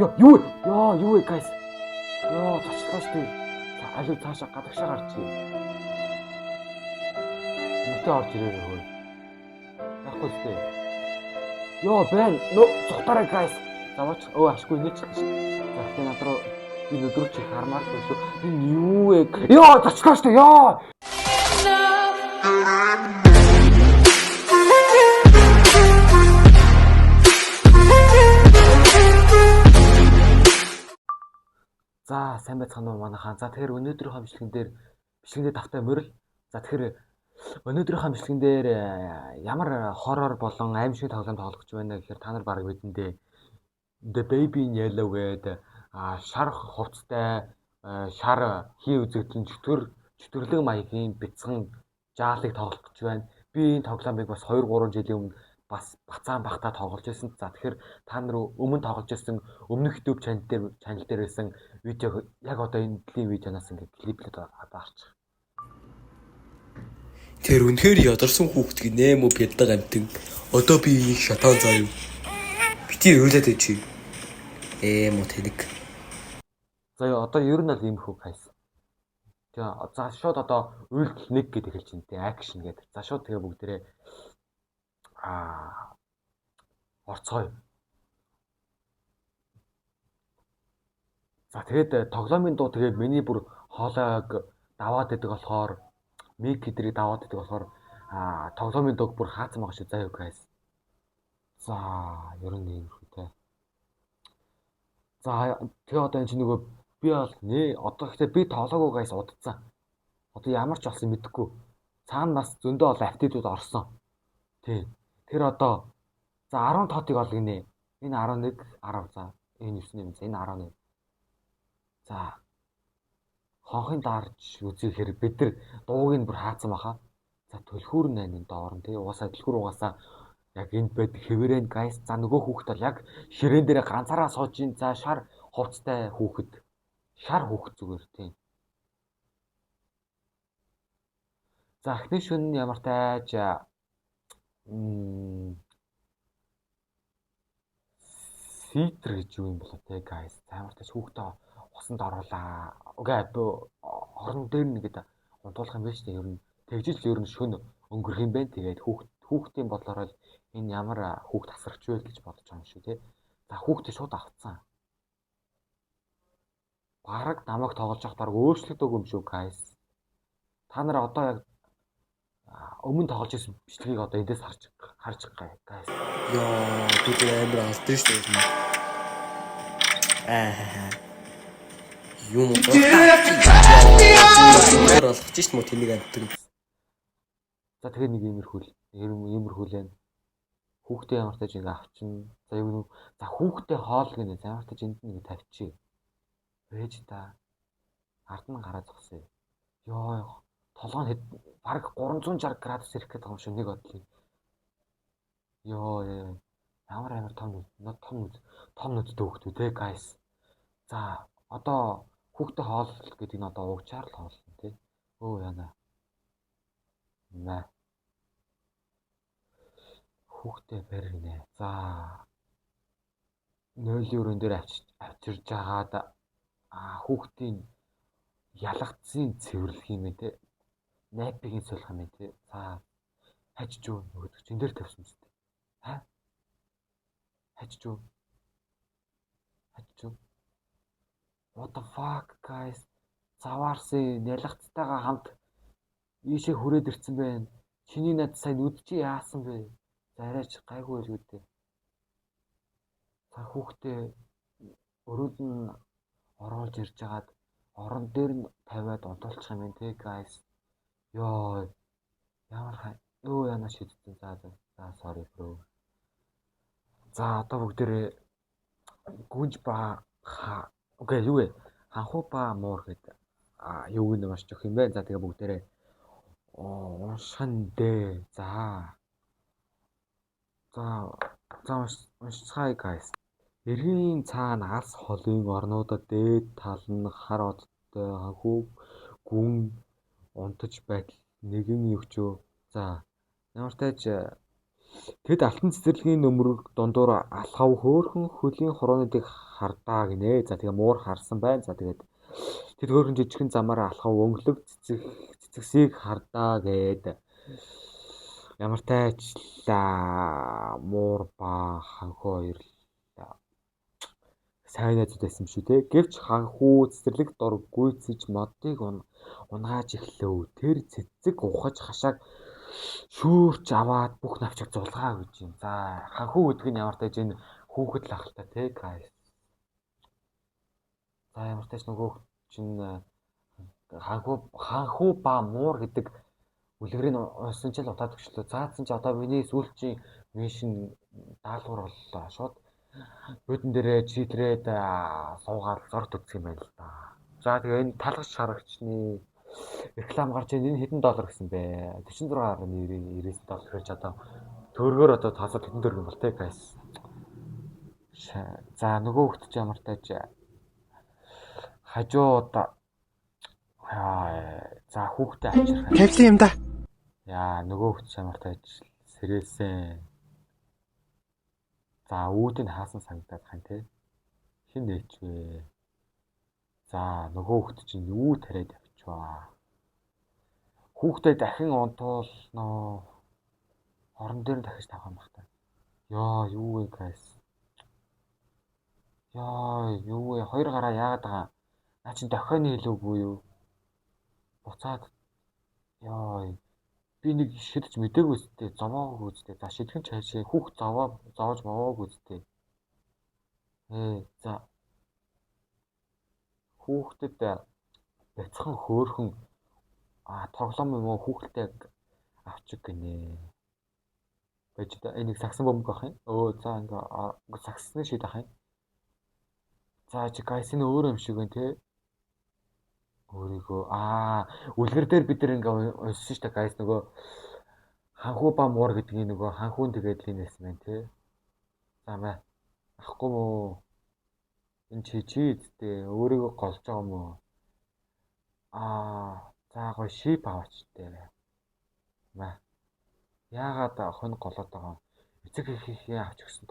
Йоо, юу вэ? Йоо, юу вэ, guys? Йоо, зочлоо шүү дээ. За, алив цаашаа гадагшаа гарч ий. Нүдээ орж ирээрэй хөө. Яахгүй зү. Йоо, байна. Нөө, зүхтараа guys. Заваач өө ашгүй нэг ч. За, гэхдээ над руу би нүд рүү чи хармаар л шүү. Энэ юу вэ? Йоо, зочлоо шүү дээ. Йоо. За, сайн байцгаана уу манайхаа. За, тэгэхээр өнөөдрийнхөө бичлэгэн дээр бичлэгэндээ тавтай морил. За, тэгэхээр өнөөдрийнхөө бичлэгэн дээр ямар хоррор болон аимшиг тоглоом тоглох гэж байна гэхээр та нар бараг мэдэндээ The Baby in Yellow гэдэг шар хувцастай шар хий үзэгдэн чөтгөрлөг маягийн бяцхан жаалыг тоглох гэж байна. Би энэ тоглоомыг бас 2 3 жилийн өмнө бас бацаан бахта тоглож байсан. За, тэгэхээр та нар өмнө тоглож байсан өмнөх YouTube channel дээр байсан видеог яг одоо энэ төрлийн видеоноос ингээд клиплээд одоо харчих. Тэр үнэхээр ядарсан хүүхэд гинэ мө пялдаг амтэн. Одоо би энийг шатаан заа юу. Бити уйлаад ичи. Мө тэнэг. За ёо, одоо ер нь бол иймэрхүү guys. Тэгээ за шууд одоо үйлдэл 1 гэдэг эхэлж байна те, action гэдэг. За шууд тэгээ бүгдээрээ орцгоё. За тэгээд тоглоомын дуу тэгээд миний бүр хоолойг даваад идэг болохоор мик хэдрийг даваад идэг болохоор тоглоомын дууг бүр хаацсан байгаа шүү. За юу guys. За ер нь иймэрхүү те. За тэгээ одоо энэ чинь нөгөө би бол нэ одоо гэхдээ би тоглоогүй guys удацсан. Одоо ямар ч болсон мэдэхгүй. Цаана бас зөндөө олон апдейтүүд орсон. Тий. Тэр одоо за 10 тоотыг ол гинэ. Энэ 11 10 за энэ 9 юм. За энэ 11. За хонхын дарж үзэхээр бид нар дууг нь бүр хаацсан баха. За түлхүүр нь энэ доор нь тий. Угаасаа түлхүүр угаасаа яг энд байдаг хэврээн guys. За нөгөө хүүхэд бол яг ширээн дээр ганцаараа сууж ин. За шар хувцастай хүүхэд. Шар хүүхэд зүгээр тий. За эхний шөнө нь ямар тайж ситр гэж юу юм болоо те guys. За ямар тач хүүхдээ усанд оруулаа. Үгүй орон дээр нэгэд унтуулах юм байна шүү дээ. Ер нь тэгжил ер нь шөнө өнгөрөх юм байна. Тэгээд хүүхдийн бодлороо л энэ ямар хүүхд асарч вэ гэж бодож байгаа юм шүү те. За хүүхдээ шууд авцсан. Бараг намайг тоглож явах дараг өөрчлөгдөг юм шүү guys. Та нар одоо яг өмнө тоглож ирсэн бичлэгийг одоо эндээс харж байгаа guys. Йоо, би тэр амар алдан шүү дээ. Аа. Юм уу? Алхаж шít мө тэнийг амтдаг. За тэгээ нэг иймэрхүү л байна. Хүүхдээ ямар тааж ингээ авчин. За юу за хүүхдээ хоол гинэ. За ямар тааж энд нэг тавьчих. Вэж та. Ард нь гараа зогсъё. Йоо, толгой нь бараг 360 градус ирэх гээд байгаа юм шүү нэг бодлыг. Йоо, ямар амар том нүдтэй хүүхдүү те guys. За одоо хүүхдээ хоол гэдэг нь одоо угчаар л хоолно те. Өө яана. Мэ. Хүүхдээ барь гинэ. За нойлын өрөөн дээр авчирж агаад хүүхдийн ялгцын цэвэрлэх юм ээ те. Найпигийн суулгах юм ээ те. За хажиж юу нөгөөдөг чинь дээр тавьсан зү. Ха? Хажиж юу? Хажиж юу? What the fuck guys? Заваарсын нялгацтайгаа хамт ийшээ хүрээд ирсэн байна. Чиний над сая нүд чи яасан бэ? За арайч гайгүй байлгүй дээ. За хүүхдээ өрөөнд нь оруулж ирж хагаад орон дээр нь тавиад унтуулчих юм те guys. Йоо ямар өө яна шидсэн. За за sorry bro. За одоо бүгдээрээ гүнж ба окей юу вэ? Ханхуу ба муур гэдэг юуг нь маш өгөх юм бэ? За тэгээ бүгдээрээ уншхан дээ. За. За за уншицгаая guys. Эргийн цаана алс холын орнуудад дээд тал нь хар одтой ханхүү гүн унтаж байтал нэгэн өвчөө. За ямар тааж Тэд алтан цэцэрлэгийн нөмрөг дундуур алхав хөөрхөн хөлийн хуруунуудыг хардаа гинэ. За тэгээ муур харсан байна. За тэгээд тэд хөөрхөн жижигхэн замаар алхав өнгөлөг цэцэгсийг хардаа гээд ямар тайчлаа муур ба ханхүү хоёр сайн найзууд байсан юм шүү те. Гэвч ханхүү цэцэрлэг дор гүйцэж модыг унгааж эхлэв. Тэр цэцэг ухаж хашааг шүүрч аваад бүх навчийг зулгаа гэж юм. За ханхүү гэдэг нь ямар тааж энэ хүүхэд л ахalta те guys. За ямар тааж нөгөө чинь ханхүү ба муур гэдэг үлгэрийг унсан ч л утаад өгчлөө. Заасан чи одоо миний сүүлчийн мишн даалгавар боллоо. Шууд буудан дээрээ читрээд суугаад зурд үзэх юм байна л да. За тэгээ энэ талгаж шарагчны реклам гарч ийн. Энэ хэдэн доллар гэсэн бэ? 46.99 доллар гэж одоо төгрөгөөр одоо тооцоод хэдэн төгрөг юм бол те guys. За нөгөө хөлт ч ямар тааж хажууд за хүүхдээ авчирх. Тавьсан юм да. Яа нөгөө хөлт ямар тааж сэрээсэн. За үүд нь хаасан санагдаад хань те. Хин нээч вэ? За нөгөө хөлт чинь юу тариад явчихваа. Хүүхдээ дахин унтуулноо. Орон дээр нь дахиж тавих юм бах та. Йоо юу вэ guys? Йоо юу вэ? Хоёр гараа яагаад байгаа? Наа чин дохионы хэлээгүй юу? Буцаад ёо би нэг шидэж мдээгүй үстэй зовоог үстэй. За шидхэн ч хайшаа хүүхд зовоож мовоог үстэй. За хүүхдэд бяцхан хөөхөн тоглоом юм уу хүүхэлтэй авчиг гинэ. Байж та энийг сагсан бөмбөг авах юм. Өө за ингээ сагсны шид авах юм. За чи guys энэ өөр юм шиг байна те. Өөрийгөө үлгэр дээр бид нар ингээ уншсан шүү дээ guys нөгөө ханхүү ба муур гэдгийг нөгөө ханхүүн тэгээд л инээсэн байна те. За мэ ахгүй мөө. Энэ чи үсттэй өөрийгөө голж байгаа мөө. За гоё шип аваач тээ. Мэ. Яагаад хонь голоод байгаа юм? Эцэг эхийнхээ авч өгсөн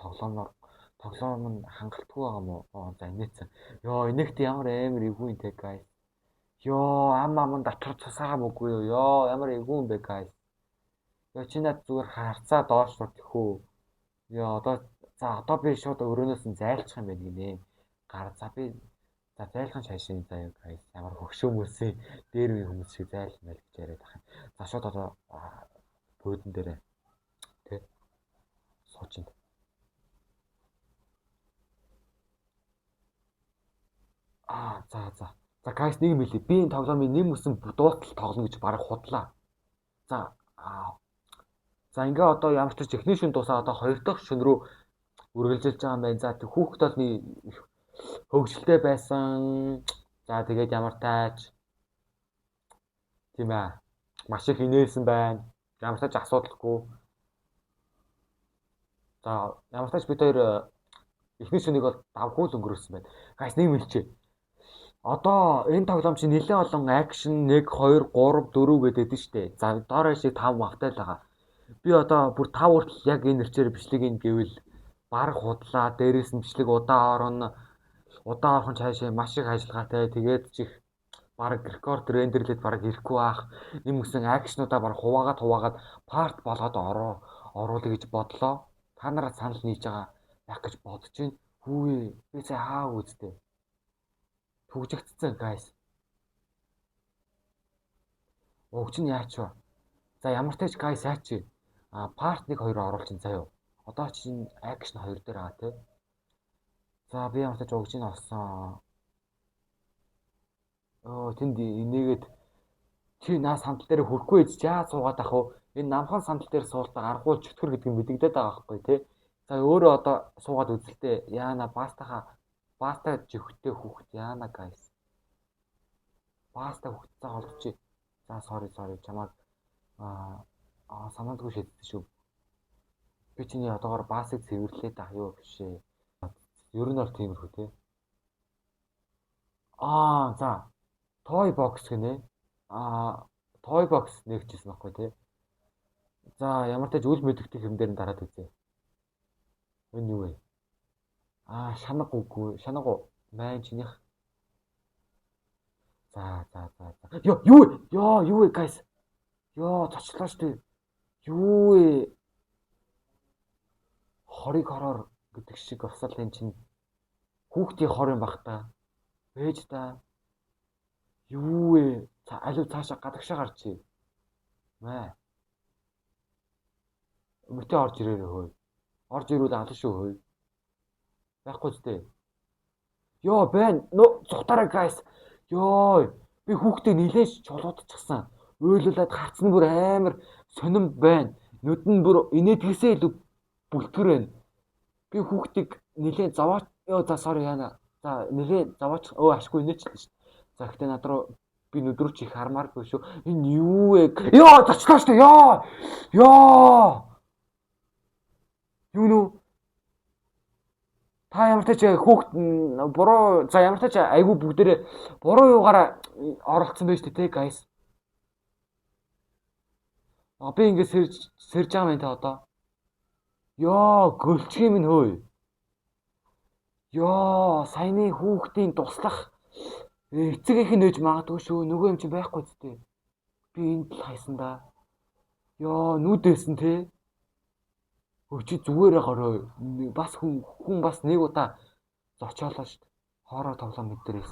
тоглоом нь хангалтгүй байгаа мó? За инээсэн. Йоо инээхт ямар амар эвгүй юм те guys. Йоо ам ам дотор цусаага мөгүй юу? Йоо ямар эвгүй юм бэ guys. Йоо чи над зүгээр харцаа доош руу тэхүү. Йоо одоо за одоо би шууд өрөөнөөс нь зайлчих юм байна гинэ. Гар за би за зайлхан шашин заяа guys. Ямар хөгшөө хүмүүсийн дээр үеийн хүмүүс шиг зайлмал гэж яриад байх юм. За шууд одоо буудан дээрээ тэ суучин. За за. За guys нэг юм хэлье. Би энэ тоглоомын нэм үсэн дуустал тоглоно гэж бараг худлаа. За за ингээ одоо ямар ч эхний шөнө дуусаа одоо хоёр дахь шөнө рүү үргэлжилж байгаа юм байна. За хүүхэд бол нэг хөгжилтэй байсан. За тэгээд ямар таач тийм маш их инээлсэн байна. Ямар ч асуудалгүй. За ямар ч бид хоёр эхний шөнийг бол давхуул өнгөрөөсөн байна. Guys нэг мэлчээ. Одоо энэ тоглоом чинь нэлээд олон акшн 1 2 3 4 гэдэг өгдөн штэ. За доор шиг 5 мавтай л байгаа. Би одоо бүр 5 хүртэл яг энэ нэрчээр бичлэг ийн гэвэл баг худлаа. Дээрээс нь бичлэг удаан орно. Удаан орхон цаашаа маш их ажиллагаатай. Тэгээд ч их баг рекорд рендерлээд баг ирэхгүй баах. Нэмсэн акшнуудаа баг хуваагаад парт болгоод оруулъя гэж бодлоо. Та нараа санал нийж байгаа байх гэж бодож байна. Хүүе би сая хаа үзтээ. Түгжигдсэн guys. Уг чинь яач вэ? За ямар ч тач guys яач вэ? Part 1 2 оруулчин заяа. Одоо чинь action 2 дээр байгаа тий. За би ямар ч тач уг чинь олсон. Тэнд инээгээд чи наа сандал дээр хөрөхгүй ээж яа суугаад ах вэ? Энэ намхан сандал дээр суултаа аргуул чөтгөр гэдэг нь мэдэгдээд байгаа байхгүй тий. За өөрөө одоо суугаад үзэлтэй яана баста жихтэй хүүхэд яана guys. Баста хүүхэд за олдчих. За sorry чамайг санаандгүй шийдсэн шүү. Би чиний одоогоор басыг цэвэрлээд ах юу бишээ. Ер нь бол тиймэрхүү тий. За toy box гинэ. Toy box нэгжсэн байхгүй тий. За, ямар ч үл мэдэгдэх юм дээр нь дараад үзье. Энэ юу вэ? Аа, шанаг үгүй. Шанаг уу? Майн чинийх. За, за, за, за. Йоо, юу вэ? Йоо, юу вэ, guys? Йоо, зочлоо шүү дээ. Юу вэ? Хорыг хороор гэдэг шиг осол энэ чинь хүүхдийн хор юм бах та. Бэж та. Юу вэ? Алив цаашаа гадагшаа гарчи. Мэ. Мөтөө орж ирээрэй хөөе. Орж ирвэл алан шүү хөөе. Байхгүй ч дээ. Йоо, байна. Нөө зүхтараа, guys. Йоо, би хүүхдээ нилээж чулуудчихсан. Уйлуулад харц нь бүр амар сонирн байна. Нүд нь бүр инээдгээсээ илүү бүлтгэр байна. Би хүүхдийг нилээн зовооч, ёо, за, sorry, яана. За, нилээн зовооч, өө, ашгүй, инээчлээ шүү. За, гэхдээ над руу би нүд рүү чи их хармааргүй шүү. Энэ юу вэ? Ёо, зочлоо шүү. Ёо. Ёо. Юу нүү? Та ямар ч хүүхд буруу, за, ямар ч айгүй бүгдээрээ буруу юугаараа оролцсон байж тээ, guys. А, би ингэ сэрж сэрж байгаа юм та одоо. Йоо, гөлчих юм хөөе. Йоо, саяны хүүхдийн туслах эцэг их нээж магадгүй шүү. Нөгөө юм чинь байхгүй зү. Би энд л хайсан да. Йоо, нүдээсэн те. Өө, чи зүгээр гороо. Бас хүн хүн бас нэг удаа зочоолоо шүү дээ. Хоороо тоглоом мэдэрээс.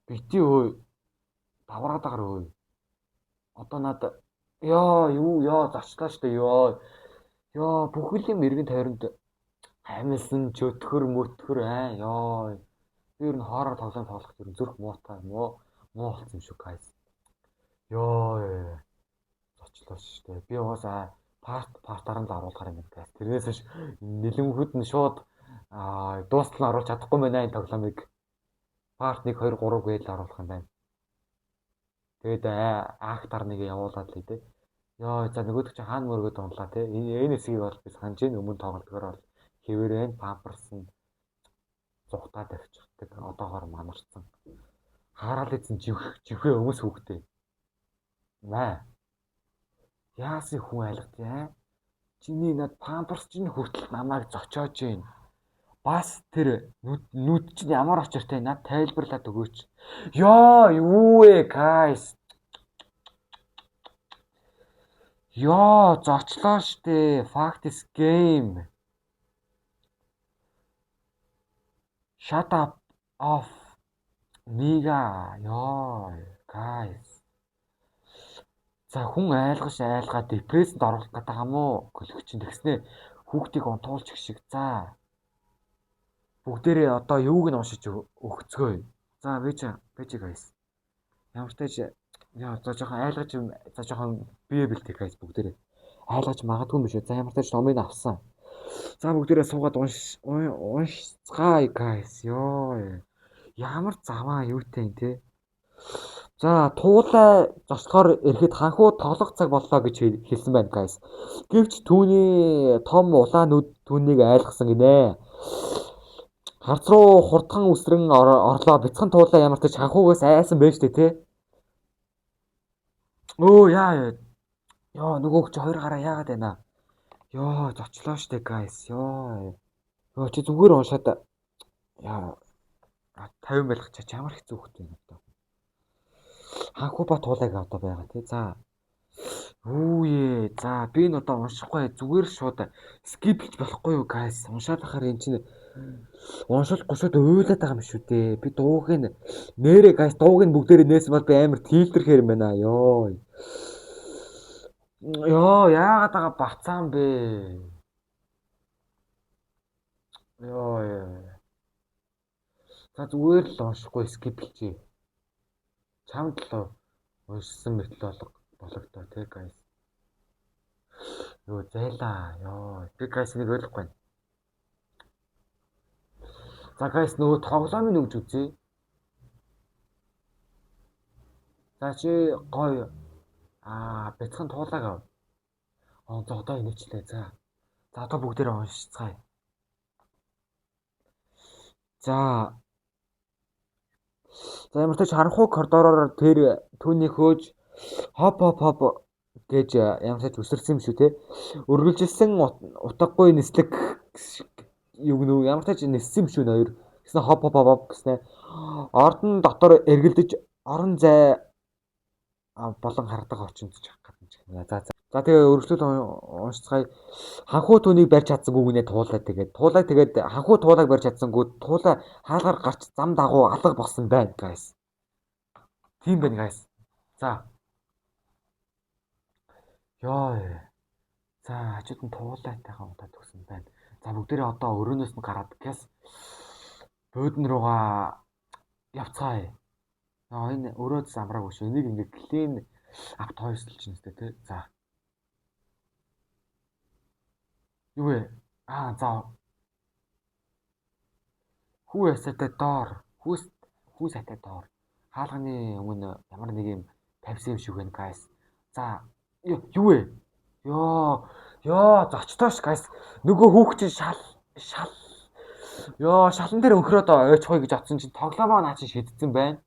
Бити өө, давраад агаар өө. Одоо над, ёо, юу, ёо, зочлоо шүү дээ, ёо. Ёо, бүхэл юм эргэн тойронд амилсан чөтгөр мөтгөр аа, ёо. Би ер нь хоороо тоглоом тоглох ер нь зүрх муутай, муу муу болсон юм шүү, guys. Ёо. Зочлоо шүү дээ. Би угаасаа part part аар нь л оруулахар юм байна, guys. Тэрнээс биш нэлэмгүүд нь шууд дуустал нь оруулах чадахгүй байна энэ тоглоомыг. Part 1 2 3 гээл оруулах юм байна. Тэгээд актар нэг явуулаад л дээ. Йоо, за, нөгөөдөг чинь хаана мөргөд унлаа те. Энэ хэсгийг бол би санаж байна. Өмнө тоглолтгоор бол хэвээрэн памперс нь зугтаад авчихдаг. Одоогоор манарсан. Хараал эзэн живх живхээ өмс хүүхдээ. Маа. Яасын хүн айлгад яа? Чиний над памперс чинь хүртэл намайг зочоож гин. Бас тэр нүд чинь ямар очиртай, над тайлбарлаад өгөөч. Йоо, юу вэ, guys? Йоо, зочлоо штэ. Fuck this game. Shut up off. Нига. Йоо, guys. За, хүн айлгаш айлгаа depression д оруулах гэдэг юм уу? Гөлөх чинь тэгснэ хүүхдийг унтуулчих шиг. За. Бүгдээрээ одоо юуг нь уншиж өгцгөөе. За, бэж бэж, guys. Ямар ч тач яа, за, жоохон айлгаж, за, жоохон бие бэлтэх, guys, бүгдээрээ. Айлгаж магадгүй юм биш үү? За, ямар ч тач номыг авсан. За, бүгдээрээ суугаад унш уншцгаая, guys. Йоо. Ямар заваа юутай юм те. За, туулай зочлохоор ирэхэд ханхуу тоглох цаг боллоо гэж хэлсэн байна, guys. Гэвч түүний том улаан нүд түүнийг айлгасан гинэ. Харц руу хурдхан үсрэн орлоо. Бяцхан туулай ямар ч ханхуугаас айсан байж тээ те. Өө, яа, ёо, нөгөөх чи хоёр гараа яагаад байна? Ёо, зочлоо штэ, guys. Ёо. Ёо, чи зүгээр уншаад яа, 50 байх чач ямар хэцүү хөх вэ одоо. Ханхуу ба туулайг одоо байгаа тий. За. Үүе. За, би энэ одоо уншихгүй, зүгээр шууд skip лж болохгүй юу, guys? Уншаад байхаар эн чинь уншуулахгүй шууд уйлаад байгаа юм шүү дээ. Би дууг нь нэрээ, guys, дууг нь бүгдээрээ нээсэн бол би амар тилтерхээр юм байна. Йоо. Йоо, яагаад байгаа бацаан бэ? Йоо. За, зүгээр л уншихгүй skip лжээ. Чамд л уншсан мэтэл болго бологдоо те, guys. Йоо, зайлаа. Йоо, би, guys, нэг ойлгохгүй байна. За, guys, нөгөө тоглоомыг өгж үзье. За, чи гоё аа, бяцхан туулааг ав. Аа, за, одоо инээчлээ. За. За, одоо бүгдээрээ уншицгаая. За. За, ямар ч харанхуй коридороор тэр түүнийг хөөж хоп хоп хоп. гэж ямар ч үсэрсэн юм шүү те. Үргэлжилсэн утгагүй нислэг юу гэнэ ямар ч ниссэн юм шүү нээр. Гэснэ хоп хоп хоп гэснэ. Ордон дотор эргэлдэж орон зай болон харагдах орчинд ч гадна ч гэнэ. За за. За тэгээ өргөжлөл уншицгаая. Ханхуу түүнийг барьж чадсангүй гинэ туулаа тэгээд. Туулаа тэгээд ханхуу туулааг барьж чадсангүй туулаа хаалгаар гарч зам дагуу алга болсон байна guys. Тийм байна guys. За. Йоо. За хажууд нь туулайтайхан удаа төгсөн байна. За бүгдээрээ одоо өрөөнөөс нь гараад гэс буудан руугаа явцгаая. Аа энэ өрөөд замраагүй шүү. Энийг ингээ clean up toys л чинь үстэй тий. За. Юу вэ? Аа за. Хүү ясаатай доор. Хүү сайтай доор. Хаалганы өмнө ямар нэг юм тавьсан юм шиг байна guys. За юу вэ? Йоо. Йоо, зочдоош guys. Нөгөө хүүхд чинь шал шал. Йоо, шалан дээр өнхрөөд ойчихъя гэж бодсон чинь тоглоомоо наа чинь шидсэн байна.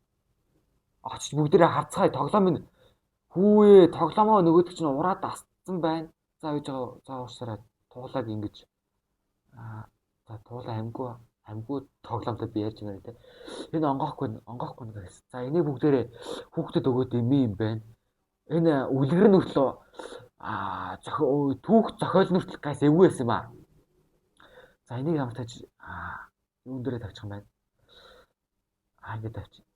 Очиж бүгдээрээ харцгаая. Тоглоом нь хүүе, тоглоомоо нөгөөдөг чинь ураад асцсан байна. За үеж байгаа. За уушлаарай. Туулааг ингэж аа за туулаа амьгүй тоглоомтой би ярьж байна те. Энэ онгоохгүй guys. За энийг бүгдээрээ хүүхдэд өгөөд ими юм байна. Энэ үлгэр нь хүртэл аа түүх зохиол нь хүртэл guys эвгүй байсан юм аа. За энийг ямар тааж юун дээрээ тавьчих юм байна. Аа ингэ тавьчих.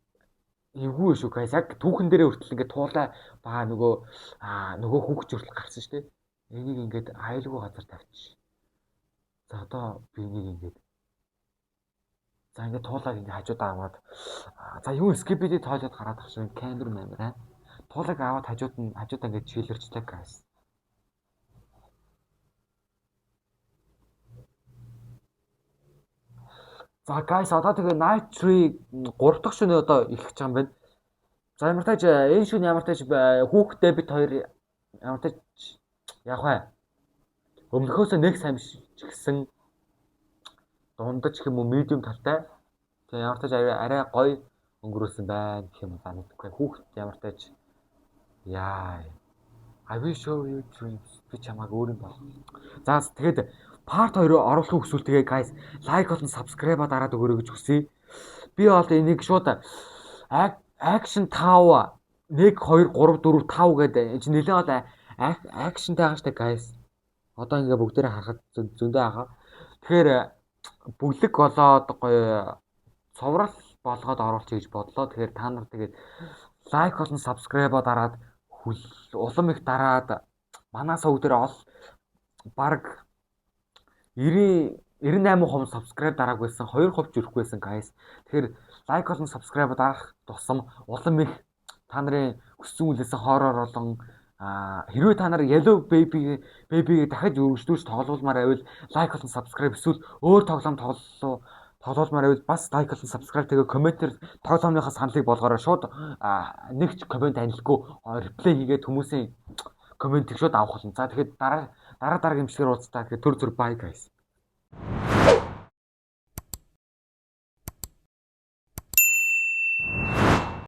Эвгүй шүү guys. Яг түүхэн дээрээ хүртэл ингэ туулаа баа нөгөө нөгөө хүүхч хүртэл гарсан шүү дээ. Энийг ингээд аюулгүй газар тавьчих. За одоо би энийг ингээд за ингээд туулааг ингээд хажуудаа аваад за юу skibidi toilet гараад ах шиг камер мамер аа. Туулааг аваад хажууд нь хажуудаа ингээд чийлэрчлээ guys. За guys одоо тэгээ Night Tree 3 дахь шөнө одоо эхлэж байгаа юм байна. За ямар тааж энэ шөнө ямар тааж хүүхдтэй бит хоёр ямар тааж яг вэ? Өмнөхөөсөө нэг сайн биш ч гэсэн дундаж гэх юм уу medium талтай. Тэгээ ямар тааж арай гоё өнгөрөөсөн байна гэх юм уу за мэдгүй. Хүүхд ямар тааж яа. I will show you dreams. Би чамайг өөр юм бол. За тэгээд part 2-ыг оруулахыг хүсвэл тэгээ guys like болон subscribe дараад өгөөрэй гэж хүсье. Би бол энийг шууд action 5 1 2 3 4 5 гэдэг энэ чинь нэлээд бол actionтай байгаа штэ guys. Одоо ингээ бүгдээрээ харахад зөндөө байгаа. Тэгэхээр бүлэг болоод гоё цоврал болгоод оруулчих гэж бодлоо. Тэгэхээр та нар тэгээд like болон subscribe дараад улам их дараад манай сувг дээр ол баг 98% subscribe дараагүйсэн 2% ч ирэхгүйсэн guys. Тэгэхээр like болон subscribe дарах тусам улам их та нарын хүссэн үлээсэн хоррор болон хэрвээ та нар Yellow Baby-г дахиж өргөжлүүлж тоглуулмаар байвал like болон subscribe эсвэл өөр тоглоом тоглуулмаар байвал бас like болон subscribe тэгээ комментээр тоглоомныхаа саналыг болгоорой. Шууд нэг ч коммент анилгүй реплей хийгээд хүмүүсийн комментийг шууд авах болно. За тэгэхээр дараа дараагийн бичлэгээр уулзтаа. Тэгэхээр түр bye guys.